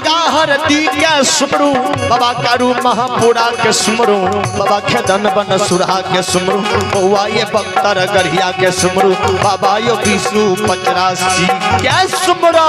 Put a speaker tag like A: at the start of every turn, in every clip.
A: दुर्गा हरदी के सुमरू, बाबा कारू महापुरा के सुमरू, बाबा खेदन बन सुरहा के सुमरू, बउआ ये बख्तर गढ़िया के सुमरू, बाबा यो बीसू 85 के सुमरो।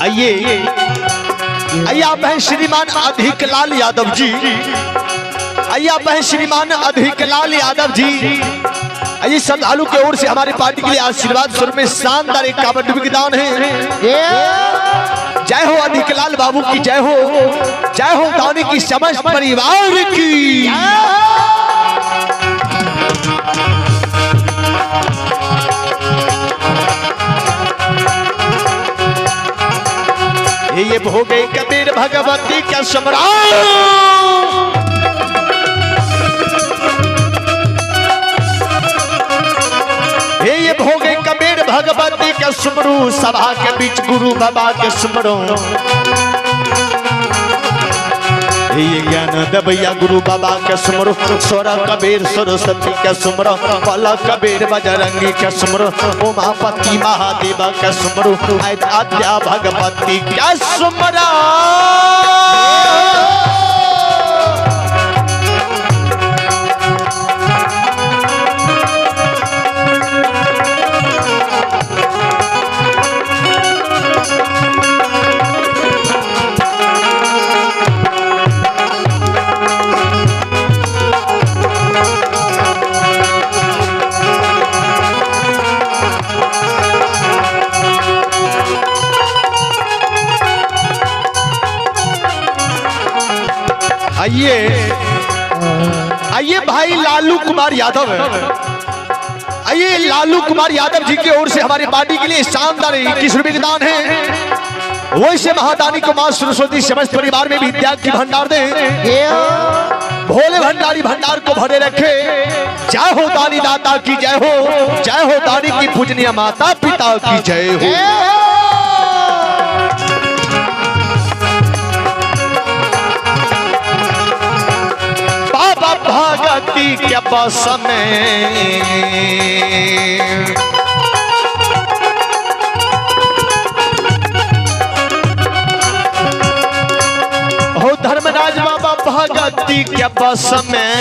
A: आइए आइए आप हैं श्रीमान अधिक लाल यादव जी, आइए आप हैं श्रीमान अधिक लाल यादव जी। आइए श्रद्धालु की ओर से हमारी पार्टी के लिए आशीर्वाद स्वरूप में शानदार एक कावड़ के दान है। जय हो अधिक लाल बाबू की जय हो, जय हो दानी की समस्त परिवार की। ये भोगे कबीर भगवती का सम्राट। ये भोगे कबीर भगवती का सुमरू, सभा के बीच गुरु बाबा के सुमरो। ये ज्ञान दबैया गुरु बाबा के सुमरो, स्वर कबीर सरस्वती के सुमरो, पल कबीर बजरंगी के सुमरो, उमापति महादेव के सुमरो, आद्या भगवती के सुमरा। आइए आइए भाई लालू कुमार यादव, आइए लालू कुमार यादव जी की ओर से हमारी पार्टी के लिए शानदार 21 रुपए के दान है। वैसे महादानी को मां सरस्वती समस्त परिवार में विद्या की भंडार दे, भोले भंडारी भंडार को भरे रखे। जय हो दानी दाता की जय हो, जय हो दानी की पूजनीय माता पिता की जय हो। भगती के बस में हो धर्मराज बाबा भगती के बस में,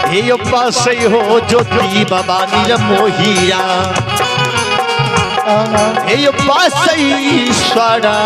A: हे बस हो ज्योति बाबा निज मोहिया, हे बस ईश्वरा।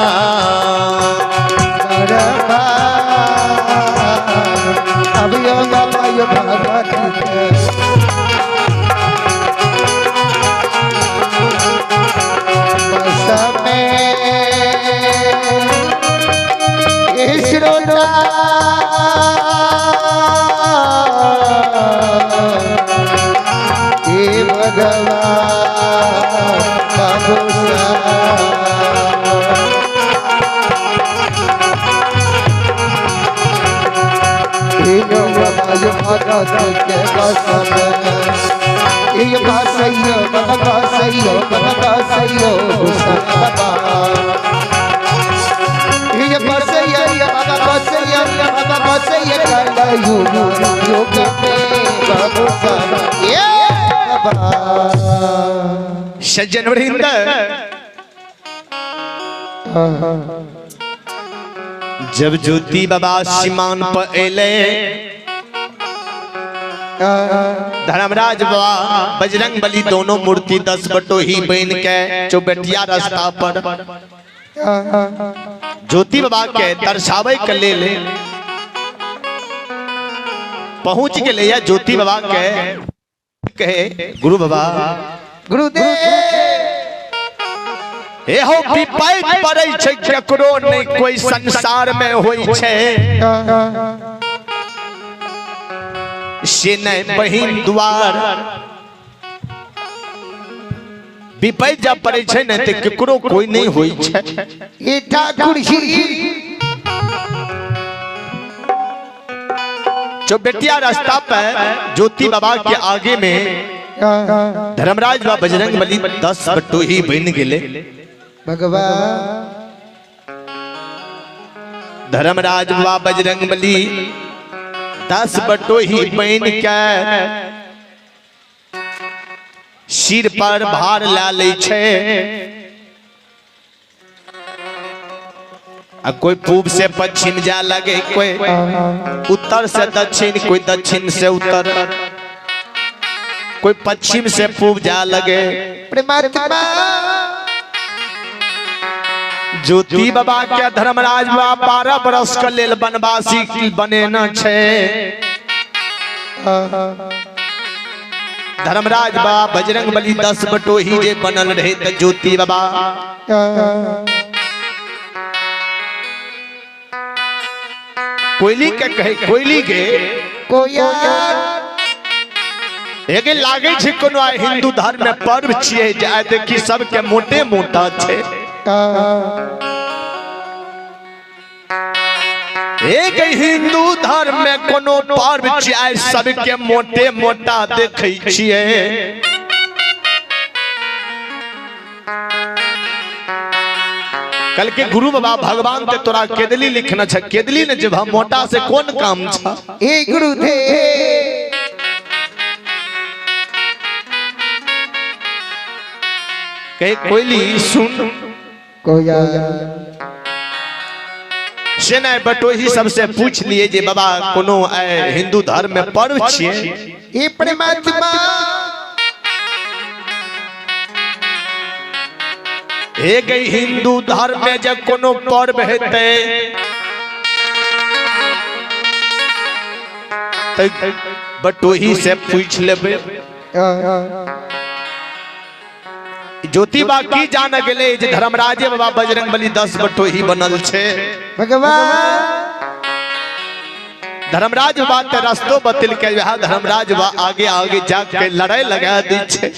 A: सज्जन वृंद, जब ज्योति बाबा सीमान पर एले, धर्मराज बाबा बजरंग बली दोनों मूर्ति 10 बटोही बन के चौबटिया रास्ता पर ज्योति बाबा के दर्शावे के लेल पहुंच गए। ज्योति बाबा के कहे गुरु बाबा
B: गुरुदेव
A: हे हो विपैत पड़ै छै केकरो नहीं कोई संसार में होई छै से नहीं बहिन द्वार। विपैत जब पड़ै छै ने ते केकरो कोई नहीं होई छै।
B: ये ठाकुर जी
A: चौबेटिया रास्ता पर ज्योति बाबा के आगे में धर्मराज बा बजरंग बली 10 बटोही बन गेले।
B: भगवान
A: धर्मराज बा बजरंग बली 10 बटोही बन के सिर पर भार ला ले छै। आ कोई पूब से पश्चिम जा लगे, कोई उत्तर से दक्षिण, कोई दक्षिण से उत्तर, कोई पश्चिम से पूब जा लगे।
B: परमात्मा
A: ज्योति बाबा के धर्मराज बाबा 12 बरस के लेल वनवासी बनेना छै। धर्मराज बाबा बजरंग बली 10 बटोही जे बनल रहे त ज्योति बाबा कोयली के कहे, कोयली के
B: कोया
A: एगे लागे छै कोनो आइ हिंदू धर्म में पर्व छियै जे आइ देखी सबके मोटे मोटा छै। एक हिंदू धर्म में कोनो पर्व छियै आइ सबके मोटे मोटा देखै छियै। कल के गुरु बाबा भगवान ते तोरा केदली लिखना छ, केदली ने जब हम मोटा से कौन काम छ।
B: ए गुरुदेव
A: कहे कोयली सुन
B: कोया
A: से नहीं बटोही सबसे पूछ लिए जे बाबा कोनो हिंदू धर्म में पर्व छियै।
B: ए परमात्मा
A: हे गई हिंदू धर्म में जब कोनो पर्व हेतै त बटोही से पूछ लेबै। ज्योति बा की जान गेले जे धर्मराजे बाबा बजरंग बली 10 बटोही बनल छै।
B: भगवान
A: धर्मराज बाबा ते रस्तो बतल के वह धर्मराज बा आगे आगे जाके लड़ाई लगा दी छै।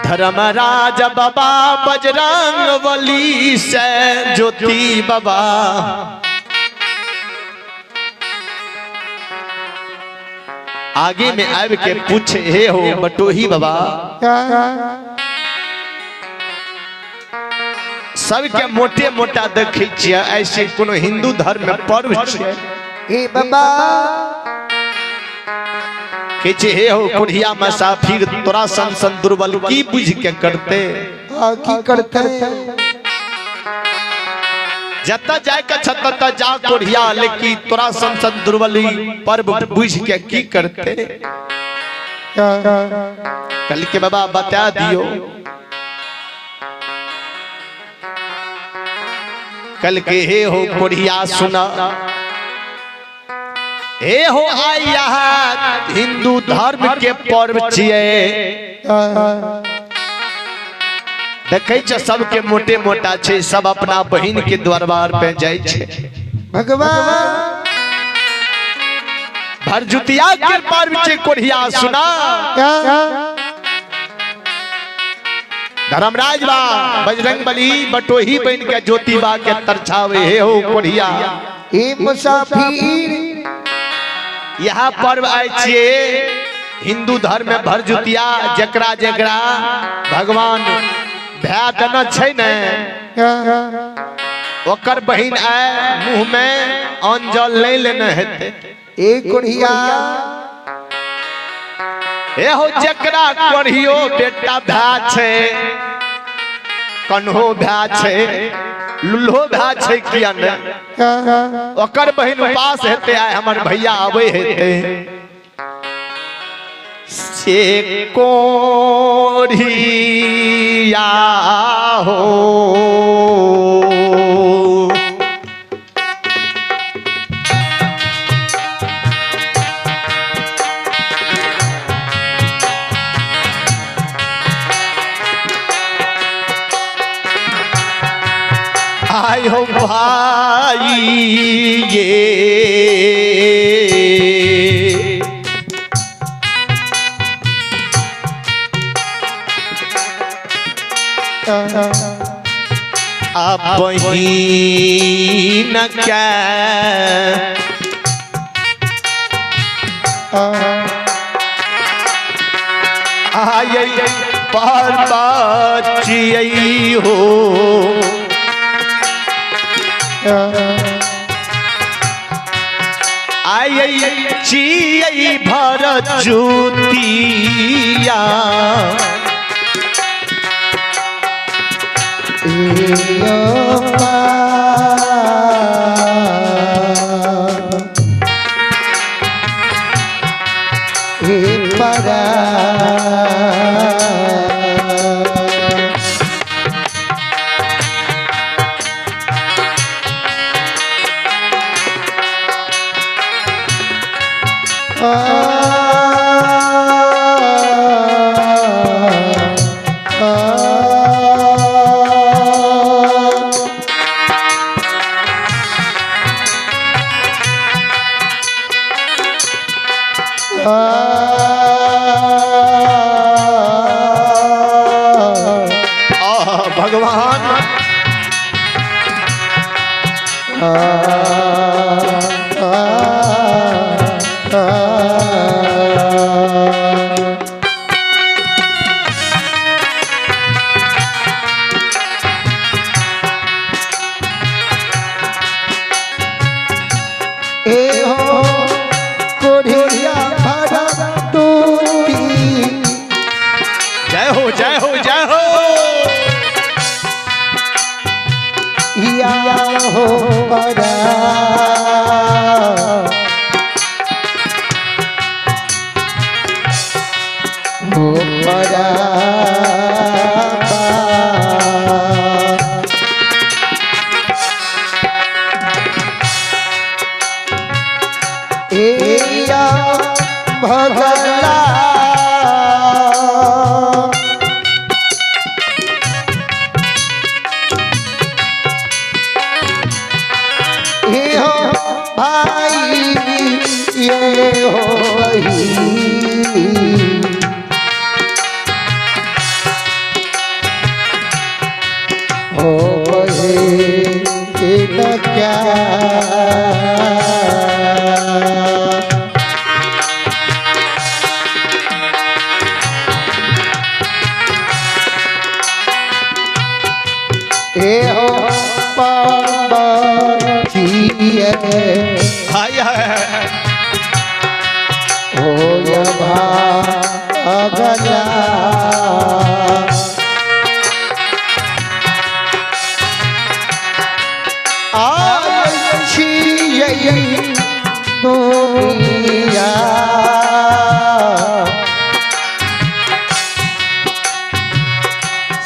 A: धर्मराज बाबा बजरंग बली से ज्योति बाबा आगे में आब के पूछे हे हो बटोही बाबा सबके मोटे मोटा देखै छियै, ऐसे कोनो हिंदू धर्म में पर्व छियै।
B: ए बाबा
A: कहै छै हे हो कोढ़िया मुसाफिर तोरा सन सन दुर्बल की बुझ के करते
B: की करते।
A: जता जाय के छ तता जा कोढ़िया, लेकिन तोरा सन सन दुर्बल पर्व बुझ के की करते। कल के बाबा बता दियो, कल के हे हो कोढ़िया सुना, हे हो आई यहाँ हिंदू धर्म के पर्व छियै। देखै छै सबके मोटे मोटा छै, सब अपना बहिन के दरबार पे जाइ छै।
B: भगवान
A: भरजुतिया के पर्व छै कोढ़िया सुना। धर्मराज बा बजरंग बली बटोही बन के ज्योति बा के तरछावे हे हो कोढ़िया
B: ए मुसाफिर।
A: यहाँ पर्व आय छियै हिंदू धर्म में भरजुतिया, जकरा जकरा भगवान भय देना छै ने ओकर बहिन आय मुंह में अन्न जल नहीं लेने हेतै।
B: ए कोढ़िया
A: ए हो जकरा कोढ़ियो बेटा भय छै, कन्हो भय छै, लुल्हो भय छै किया ने, ओकर बहिन उपास हेतै आय हमर भैया आबै हेतै। से कोढ़िया हो आय हो भाई ये अब ही न क्या आय पर बचियै हो आय चियै भर जुतिया भगवान
B: ए हो कोढ़िया भरा टूटी
A: जय हो जय हो जय हो
B: या हो परा हो परा ए या भगला हे हो भाई ये हो वही हो ये न क्या ए हो पापी
A: हाय हाय
B: हो भागला आय दुनिया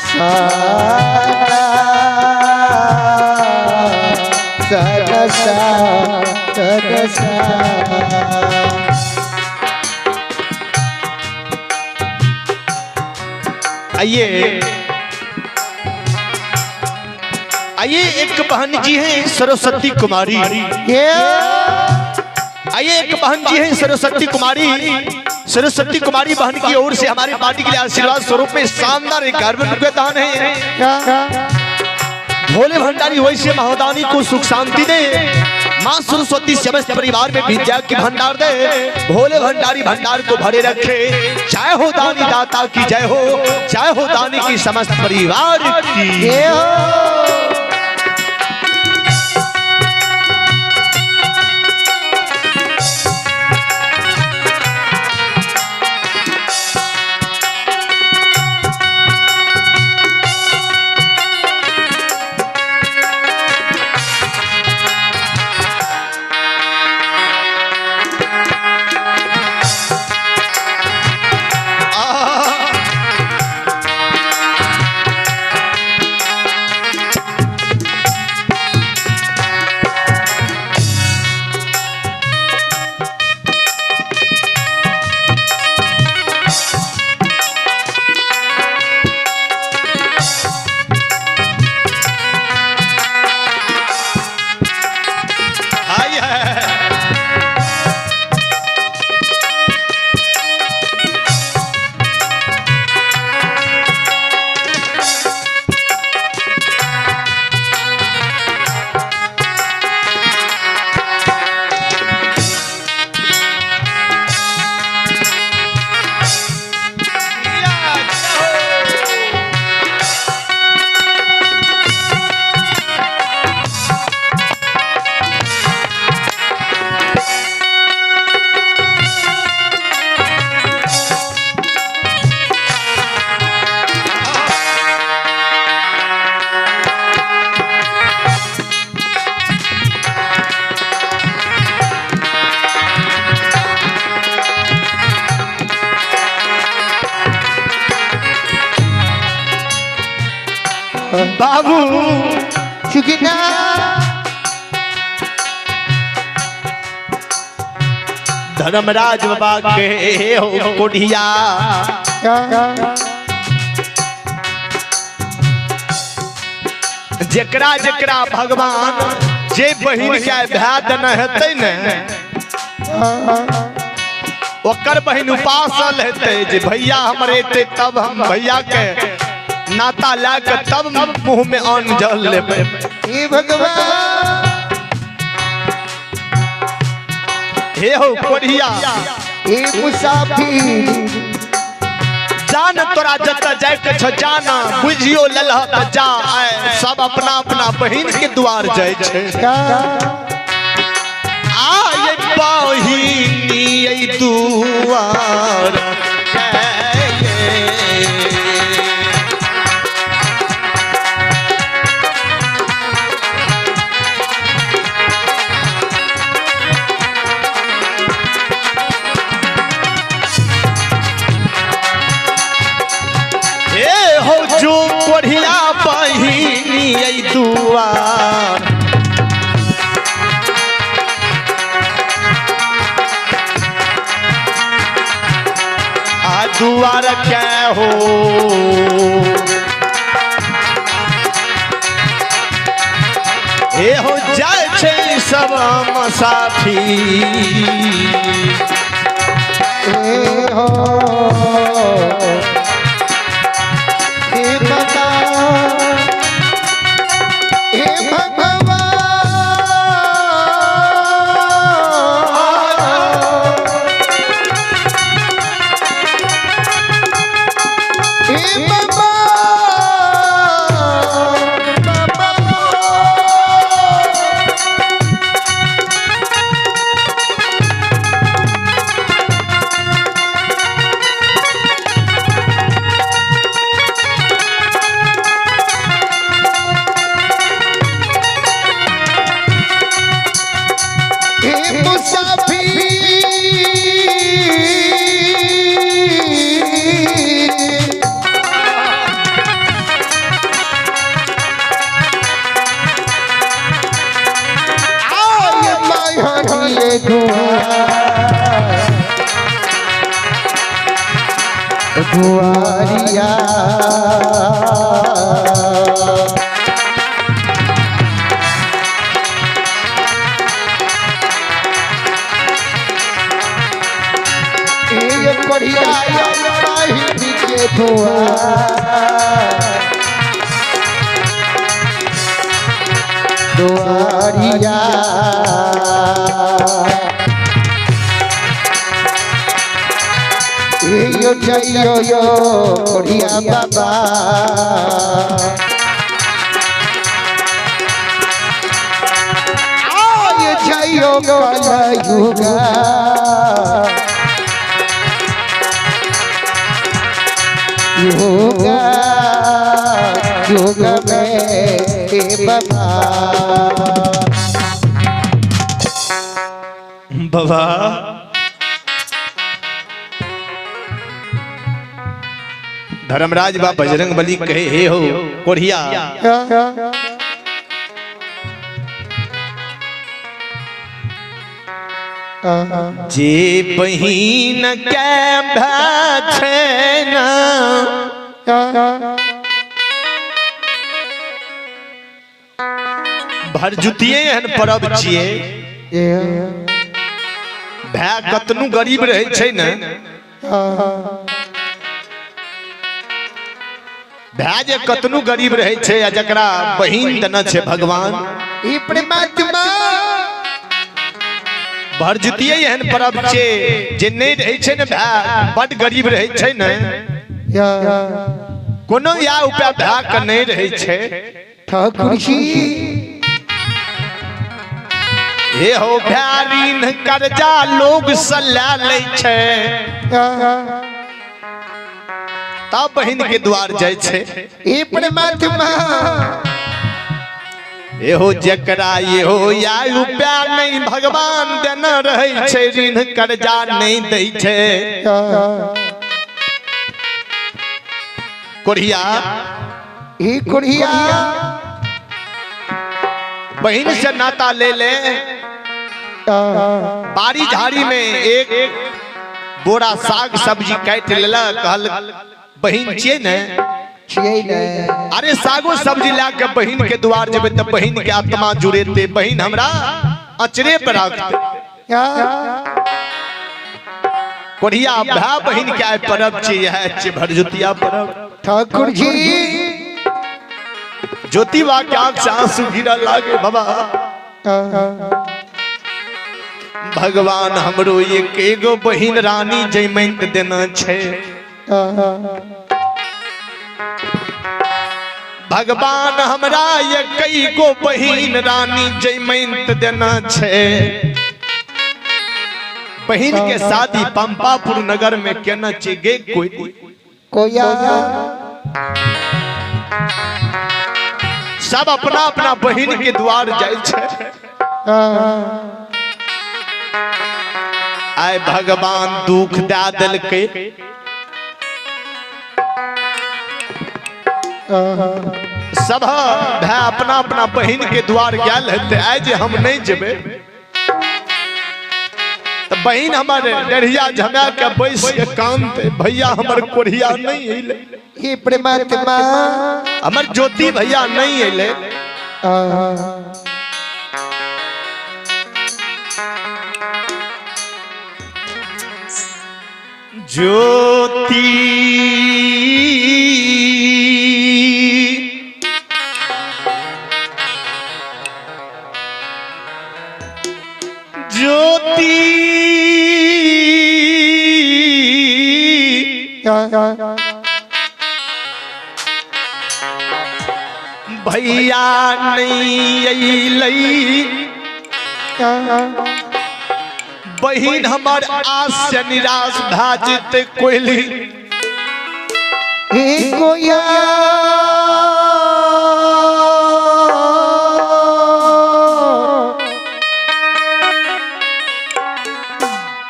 B: सा सदा
A: आइए आइए एक बहन जी हैं सरस्वती कुमारी। आइए एक बहन जी हैं सरस्वती कुमारी। सरस्वती कुमारी बहन की ओर से हमारी पार्टी के लिए आशीर्वाद स्वरूप में शानदार एक रुपये दान है। भोले भंडारी वैसे महादानी को सुख शांति दे, माँ सरस्वती समस्त परिवार में विद्या की भंडार दे, भोले भंडारी भंडार को भरे रखे। जय हो दानी दाता की जय हो, जय हो दानी की समस्त परिवार की
B: जय हो।
A: बाबू
B: सुगना
A: धर्मराज बाबा के हे हो कोढ़िया, जेकरा जेकरा भगवान जे बहिन के भाय देने हेतै ने, ओकर बहिन उपासल हेतै जे भैया हमर एतै तब हम भैया के नाता लए के तब मुंह में अन्न जल लेबै।
B: हे भगवान
A: हे हो कोढ़िया,
B: हे मुसाफिर,
A: जान तोरा जतऽ जाय के छौ जाना, बुझियो ललह त जा, आए सब अपना अपना बहिन के द्वार जाय छै। आय बहिनी ऐ दुआर हे हो जो कोढ़िया बहिनी ऐ दुआर, आ दुआर के हो हे हो जाय छै सब मुसाफिर।
B: हे हो हे बाबा, हे भगवान, हे बाबा, बाबा, हे मुसाफिर, आय मायहरिये दुआरिया, ए कोढ़िया माहिरी के दुआरिया, ए यो जइयो यो कोढ़िया बाबा, आय जइयो कलयुगा, युगा युग में हे बाबा।
A: बाबा धर्मराज बा बजरंग बली कहे हे हो कोढ़िया, जे बहिन के भाय छै न, भरजुतिये एहन परब छियै, भाय कतनो गरीब रहै छै ने, भाय जे कतनो गरीब रहै छै आ जकरा बहिन देने छै भगवान,
B: ई परमात्मा
A: भरजुतिये एहन परब छै जे नहि रहै छै ने भाय, बड गरीब रहै छै ने, कोनो या उपाय भाय के नहि रहै छै।
B: ठाकुर जी
A: हे हो भाय ऋण कर्जा लोग से लए लै छै तब बहिन के द्वार जाइ छै।
B: ई परमात्मा
A: एहो जकरा एहो या रुपया नहीं भगवान देना रहै छै, ऋण कर्जा नहीं दै छै। कोढ़िया
B: ही कोढ़िया
A: बहन से नाता ले ले। बाड़ी झाड़ी में एक बोरा साग सब्जी काटि लेलक, कहल बहन छियै ने,
B: छियै ने।
A: अरे सागो सब्जी ला के बहन के द्वार जेबै तऽ बहन के आत्मा जुड़ेते, बहन हमरा अचरे पर राखते। कोढ़िया भाय बहन के आइ परब छी, इएह छी भरजुतिया परब।
B: ठाकुर जी
A: ज्योतिबा के आंख से आंसू गिरऽ लागे। बाबा भगवान हमरो एक एगो बहिन रानी जैमैत देना छै। भगवान हमरा एक गो बहिन रानी जैमैत देना छै। बहिन के शादी पंपापुर नगर में केना छै गे कोई
B: कोया
A: सब अपना अपना बहिन के द्वार जाइ छै। आय भगवान दुख दए देलकै। सब भाय अपना अपना बहिन के द्वार गेल हेतै। आइ जे हम नहीं जेबै तऽ बहिन हमर डढ़िया झमा के बैस के कानते, भैया हमर कोढ़िया नहीं अइलै,
B: हे परमात्मा
A: हमर ज्योति भैया नहीं अइलै। ज्योति ज्योति भैया नहीं अइलै, बहिन हमर आस से निराश भए जेतै कोइली।
B: हे कोया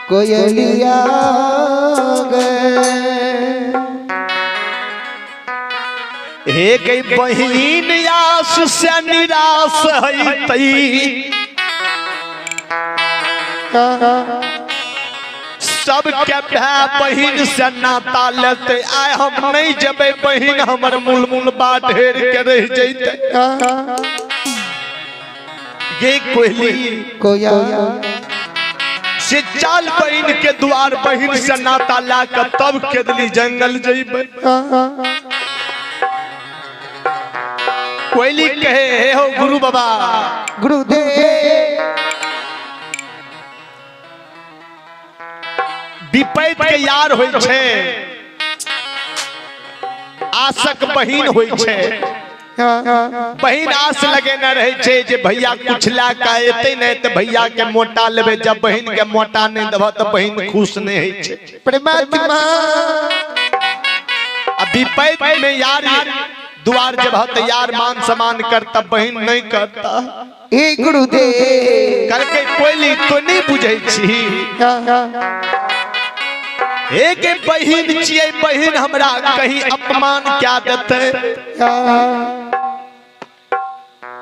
B: कोयलिया गे
A: हे गई बहिन आस से निराश हैतै, सबके भाय बहिन से नाता लेतै। आइ हम नहीं जेबै, बहिन हमर मूल मूल बाट हेर के रह जैतै। गे कोहली
B: कोया
A: से चाल बहिन के द्वार बहिन से नाता ला के तब केदली जंगल जइबै। कोयली कहे हे हो गुरु बाबा
B: गुरुदेव
A: विपैत के यार होइ छै, आशक बहिन होइ छै। बहिन आस लगेने रहे छै जे भैया कुछ ला के एतै नहि तऽ भैया के मोटा लेबै। जब बहिन के मोटा नहि देबह तऽ बहिन खुश नहि होइ छै।
B: परमात्मा
A: आ विपैत में यार दुआर जब हत यार मान सम्मान करता, बहिन नहीं करता।
B: हे गुरुदेव
A: करके कोयली तो नहीं बुझै छी। एक बहिन छियै, बहिन हमरा कहीं अपमान क्या देतै।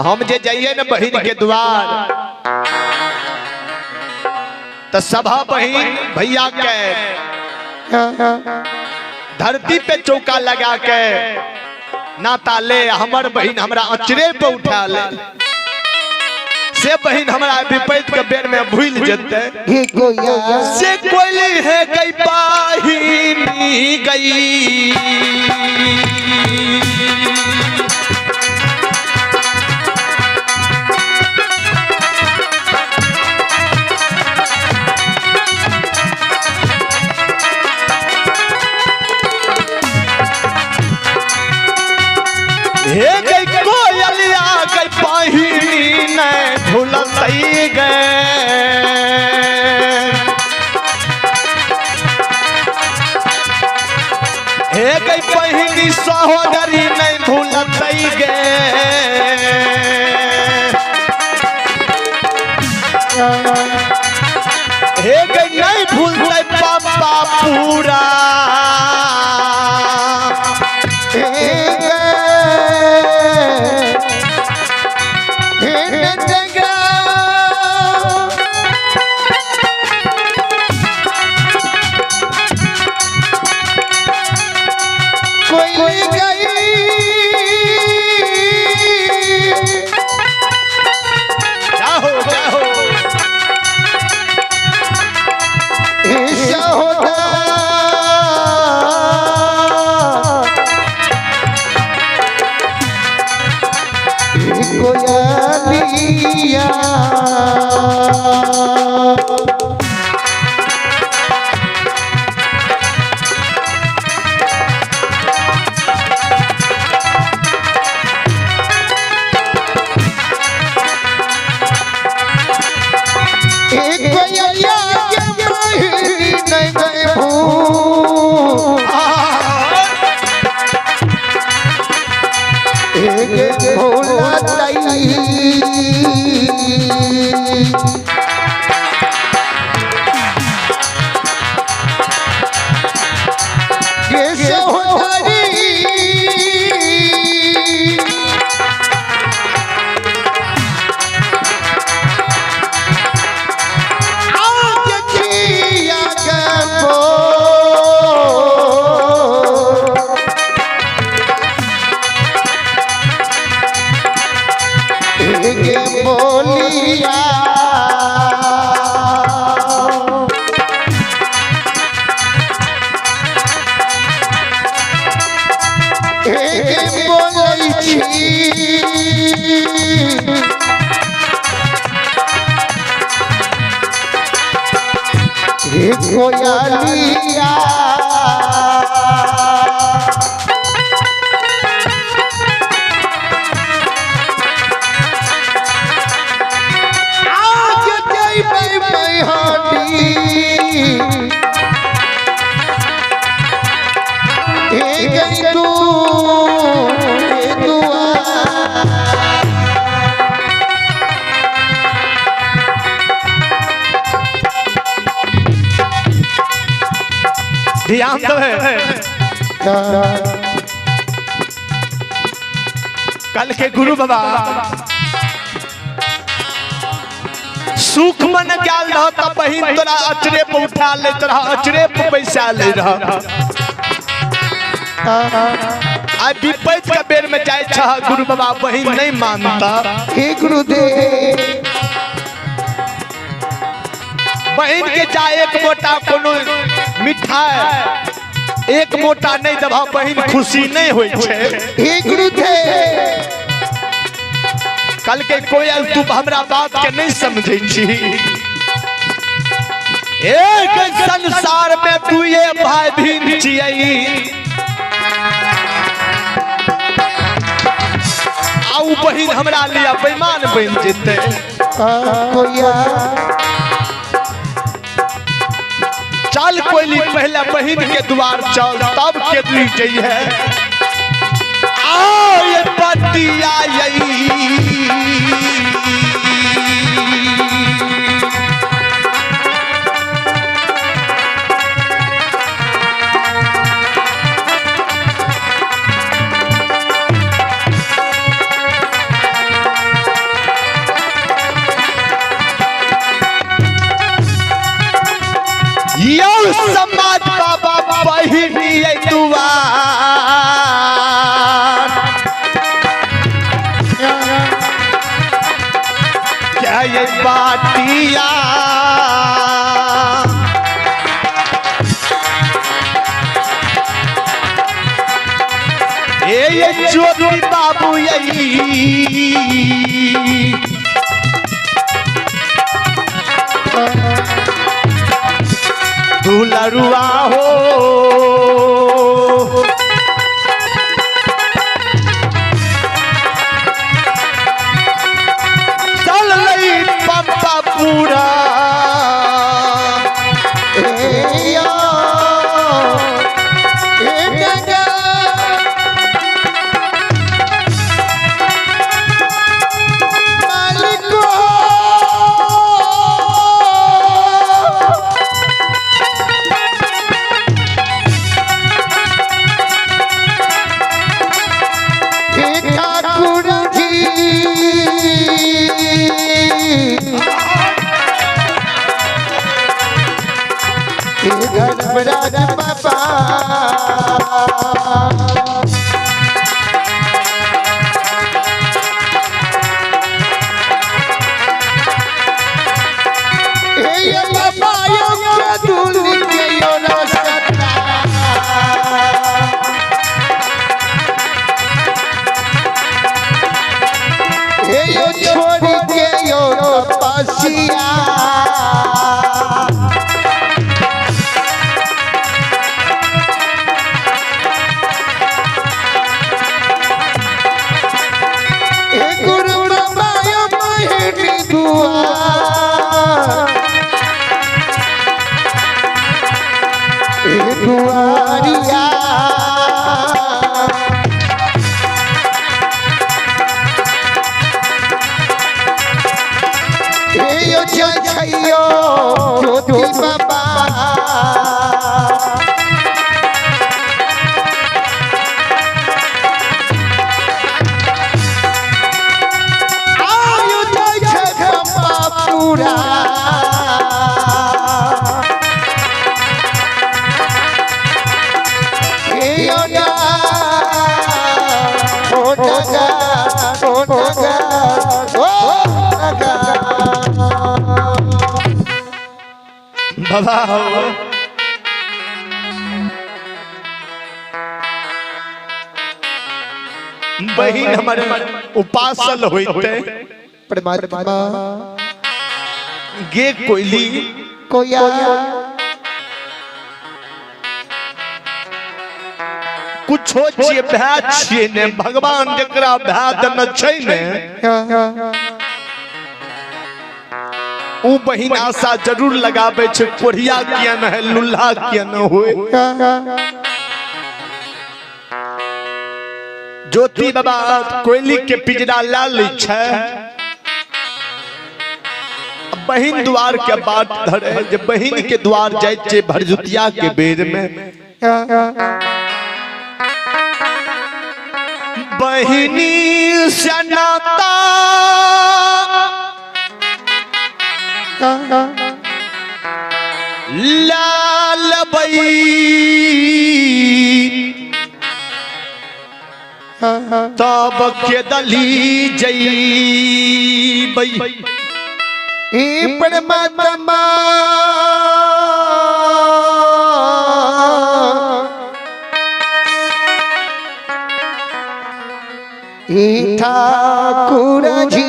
A: हम जे जाइए ने बहिन के द्वार तो सभा बहिन भैया के धरती पे चौका लगा के नाता ले, हमर बहिन हमरा अचरे पे उठा ले। से बहिन हमरा विपैत के बेर में भूल जेतै।
B: हे कोया
A: से कोयली है गई बाहिनी गई, हे गई कोयलिया गई बहिनी ने भूलतई गए। हे गई बहिनी सहोदरी नहीं भूलतई गे। हे गई नहीं भूलतई पापा पूरा।
B: हे गए
A: जाहो जाहो
B: कोयलिया कोयलिया आज जइबै मैहाटी हे गई तू हे दुआ।
A: ध्यान दो है कल के गुरु बाबा सुख मन ज्ञान रह त बहिन तोरा अचरे पे उठा ले रह, अचरे पे पैसा ले रह। आ विपत के बेर में जाय छह गुरु बाबा बहिन नहीं मानता।
B: हे गुरुदेव
A: बहिन के जा एक मोटा कोनो मिठाई एक मोटा नहीं दबा बहिन खुशी नहीं होई छे।
B: हे गुरुदेव
A: कल के कोयल तू हमरा बात के नहीं समझे छी। एक संसार में तू ये भाई भीन छियै आउ बहिन हमरा लिया बेईमान बन जेते। चल कोयली पहले बहिन के द्वार चल तब के दी जई है। आओ ये पतिया यही समाज बाबा बहिनी दुआर क्या ये बाटिया ये ज्योति बाबू यही दुलरुआ हो चल लई पंपा पूरा
B: धर्मराज बाबा। दुआर ए दुआरिया ए यो छैयो ज्योति बाबा आयु जाइ छै पूरा ए यो ना ओ नगा ओ नगा ओ नगा
A: बाबा हो। बहिन हमर उपासल होइते
B: परमात्मा
A: गे कोइली
B: कोया
A: कुछो छियै भए छियै ने भगवान जकरा भए देने छै ने उ बहिन आशा जरूर लगाबै छै कोढ़िया किया न है लुल्हा किया न होए। ज्योति बाबा कोयली के पिंजरा ला लै छै, बहिन द्वार के बाट धरे जे बहिन के द्वार जाय छै भरजुतिया के बेर में। बहिनी से नाता लाल बई तब के दली जईबई
B: ई परमात्मा ई ठाकुर जी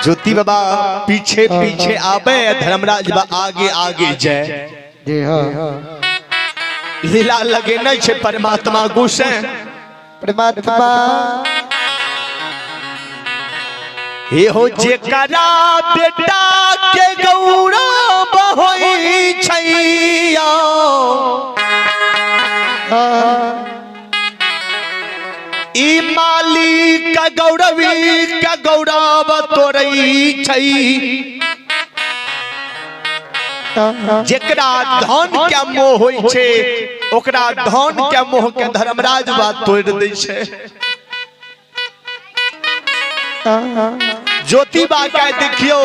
A: ज्योति बाबा पीछे पीछे आवे, धर्मराज बा आगे आगे जाए।
B: जी हाँ
A: लीला लगे नहीं छे परमात्मा गुस्से
B: परमात्मा
A: हे हो जेकरा बेटा के गौरव होई छैया ई मालिक का गौरवी का गौरव तोरई छै। जेकरा धन के मोह होई छै ओकरा धन के मोह के धर्मराज बा तोड़ दै छै। ज्योति बा के देखियो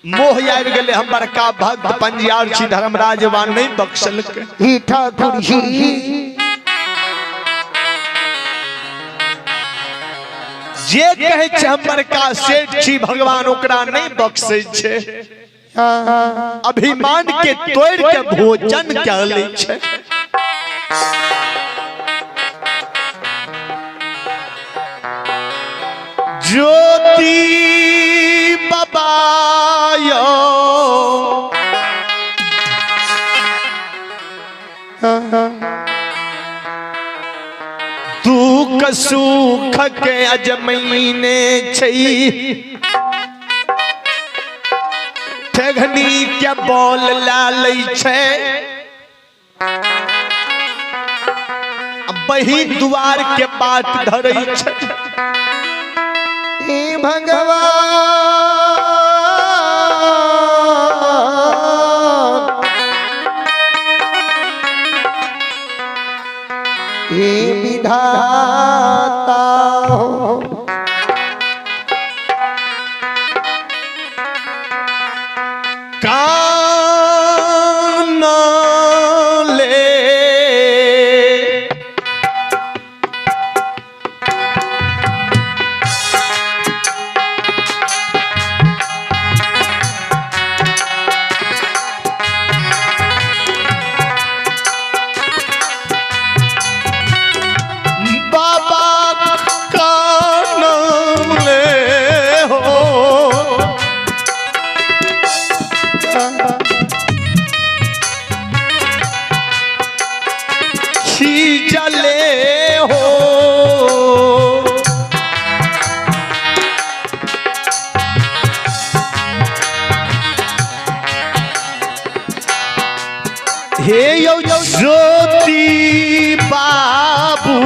A: मोह आबि गेलै, हम बड़का भक्त पंजियार छी, धर्मराज बा नहीं बख्शलकै।
B: ई ठाकुर जी
A: जे कहै छै हम बड़का सेठ छी, भगवान ओकरा नहीं बख्शै छै। अभिमान के तोड़ के भोजन कऽ लै छै। ज्योति बाबा यो दुख सुख के अजमैने छै, ठेघनी के बोल ला लै छै। बहिन द्वार के बाट धरै छै।
B: हे भगवान हे विधाता हो
A: कान ले बाबा चले हो। हे यो ज्योति बाबू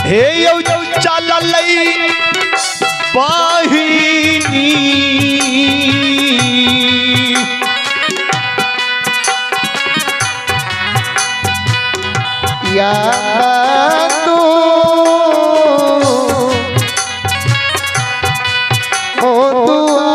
A: हे यो चललै बहिनी
B: या तू ओ दुआ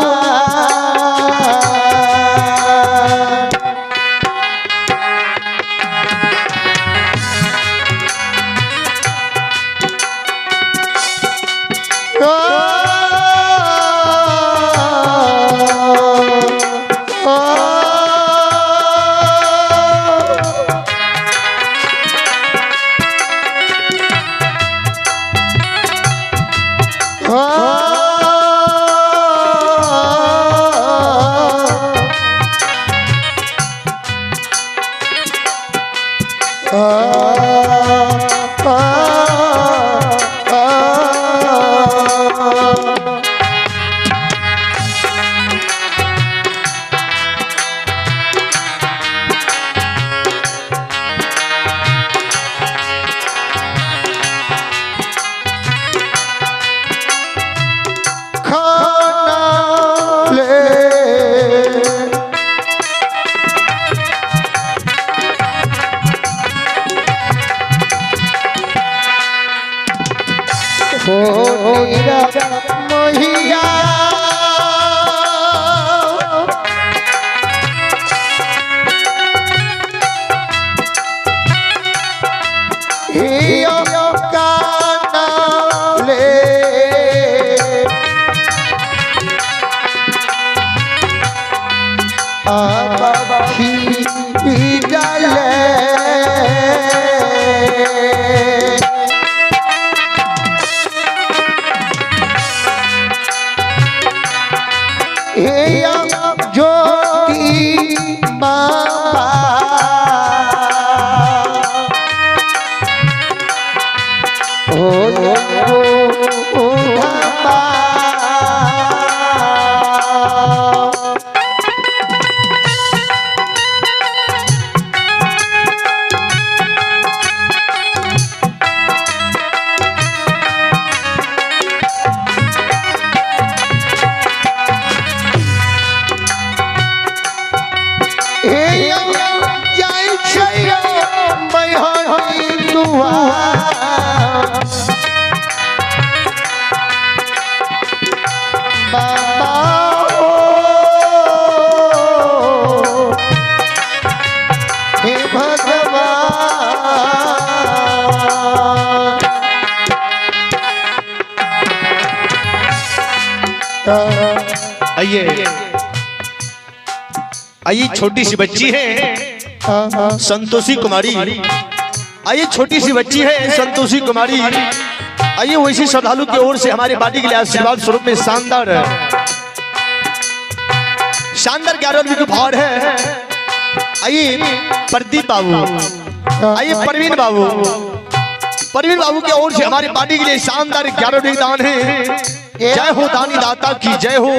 B: खाना ले हो मोहिया काना ले आबी डाले ज्योति बाबा ओ ओ बाबा
A: आइए आइए, छोटी सी बच्ची है संतोषी कुमारी। आइए, छोटी सी बच्ची है संतोषी कुमारी। आइए, वैसी श्रद्धालु की ओर से हमारे बाटी के लिए आशीर्वाद स्वरूप में शानदार शानदार 11 रुपये की उपहार है। आइए प्रदीप बाबू, आइए प्रवीण बाबू, प्रवीण बाबू की ओर से हमारे पार्टी के लिए शानदार 11 रुपये दान है। जय हो दानी दाता की जय हो,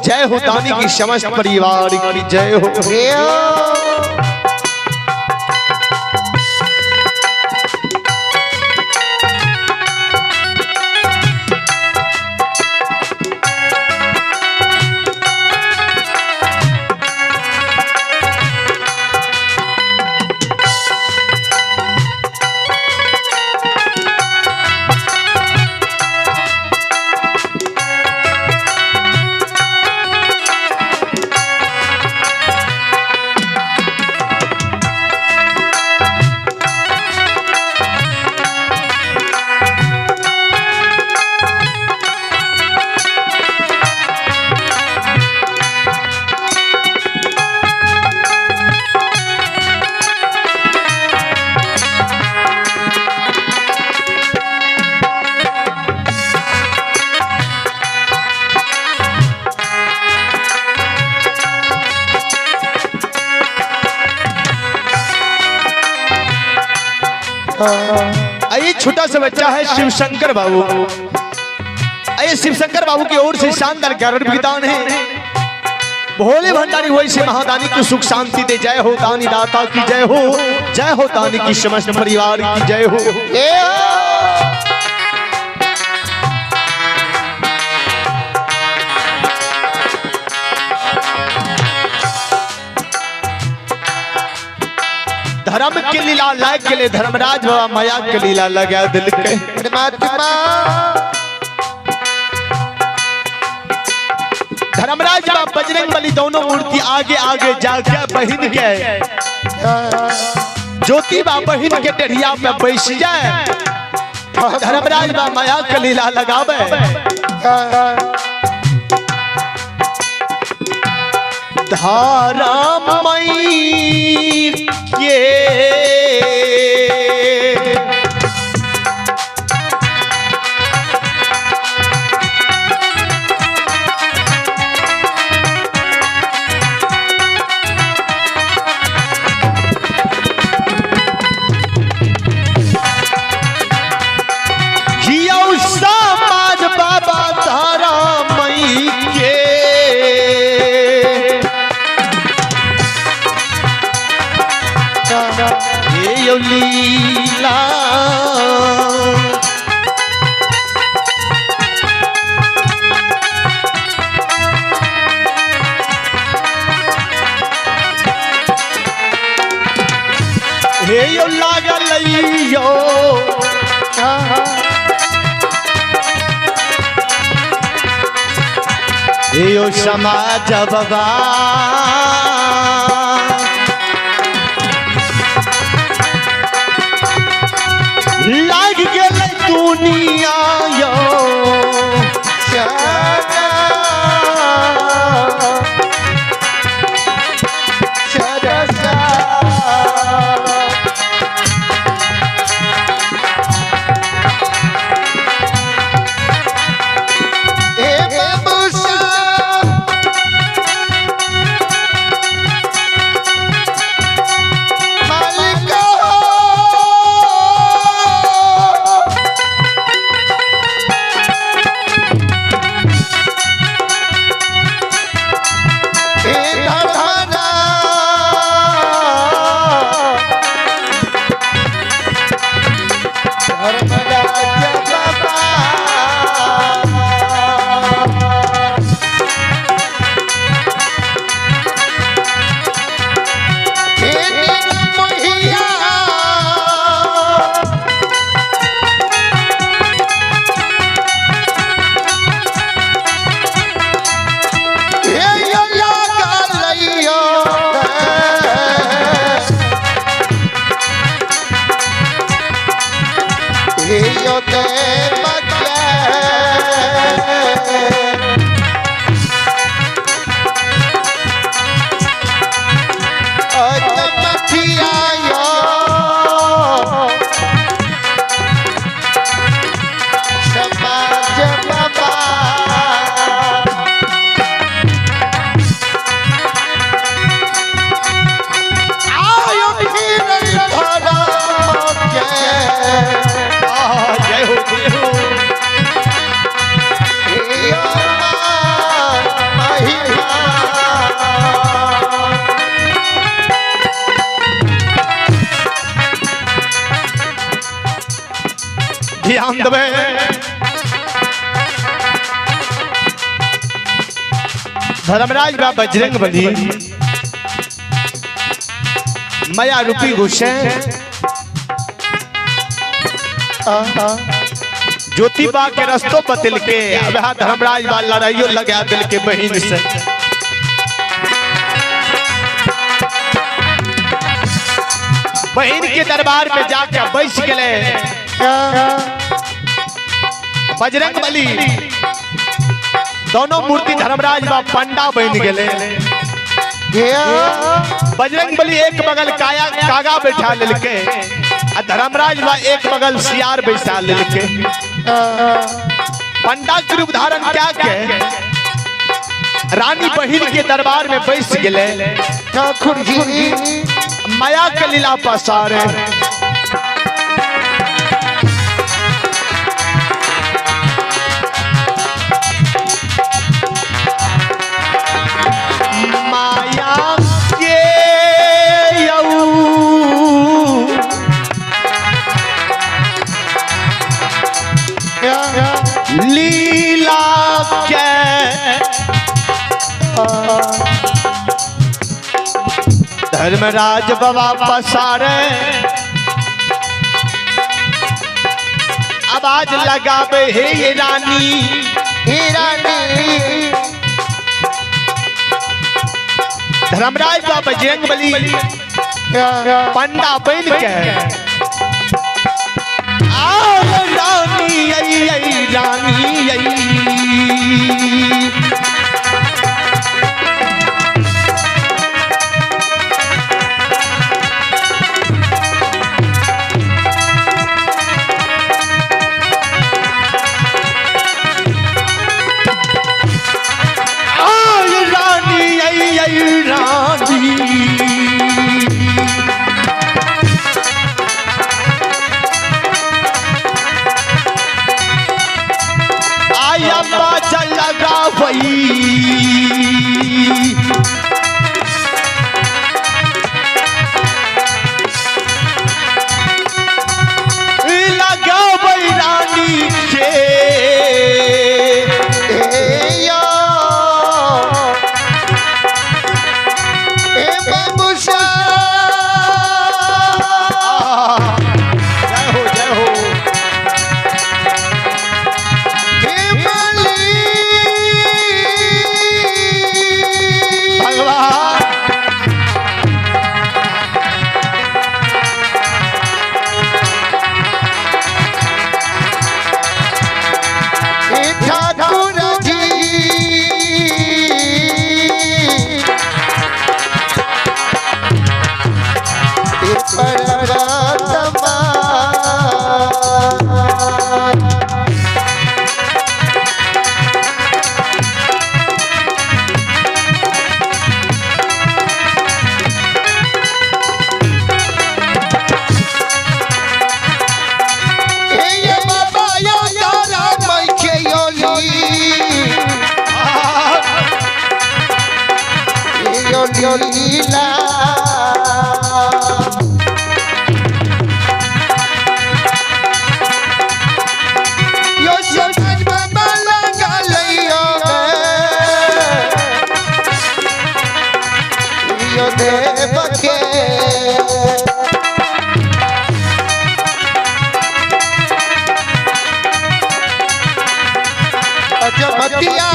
A: जय हो दानी की समस्त परिवार की जय हो। आइए छोटा सा बच्चा है शिवशंकर बाबू। आइए शिवशंकर बाबू की ओर से शानदार 11 रुपये दान है। भोले भंडारी वैसे महादानी को सुख शांति दे। जय हो दानी दाता की जय हो, जय हो दानी की समस्त परिवार की जय हो। धर्म के लीला लायक के लिए धर्मराज बाबा माया के लीला लगा दिल के
B: परमात्मा।
A: धर्मराज बाबा बजरंग बली दोनों मूर्ति आगे आगे जाके बहिन के ज्योति बा बहिन के टेढ़िया पे बैस जाए। धर्मराज बा माया के लीला लगावे। धारा मई के समाज बाबा धारा मई के ये लीला हे यो लागल यो यो समाज बाबा लाग गेलै दुनिया यो जय हो जय हो। ध्यान देवे धर्मराज बा बजरंग बली माया रूपी गुस्से ज्योतिबा के रस्तों बदल के अब धर्मराज बा लड़ाइयों लगा दिल के बहिन से। बहिन के दरबार में जाके बैस गए बजरंग बली दोनों मूर्ति धर्मराज बा पंडा बन गए। बजरंग बली एक बगल काया कागा बैठा लेलके आ धर्मराज बा एक बगल सियार बैठा लेलके। पंडा के रूप धारण क्या के रानी बहिन के दरबार में बैस गए। माया के लीला पसारे। के धर्मराज बाबा पसारे आवाज लगावे हे ये रानी
B: हे रानी।
A: धर्मराज बाबा बजरंग बली पंडा बन के आओ रानी आई आई रानी आई। आय रानी आई आई रानी। आया बाजा लगा वही लगा वही रानी के जय हो जय हो। भगवान
B: ठाकुर जी परमात्मा हे बाबा यो तारा मैखे योली यो लीला यो सज बाबा लगा लइयो यो देव के अजमतिया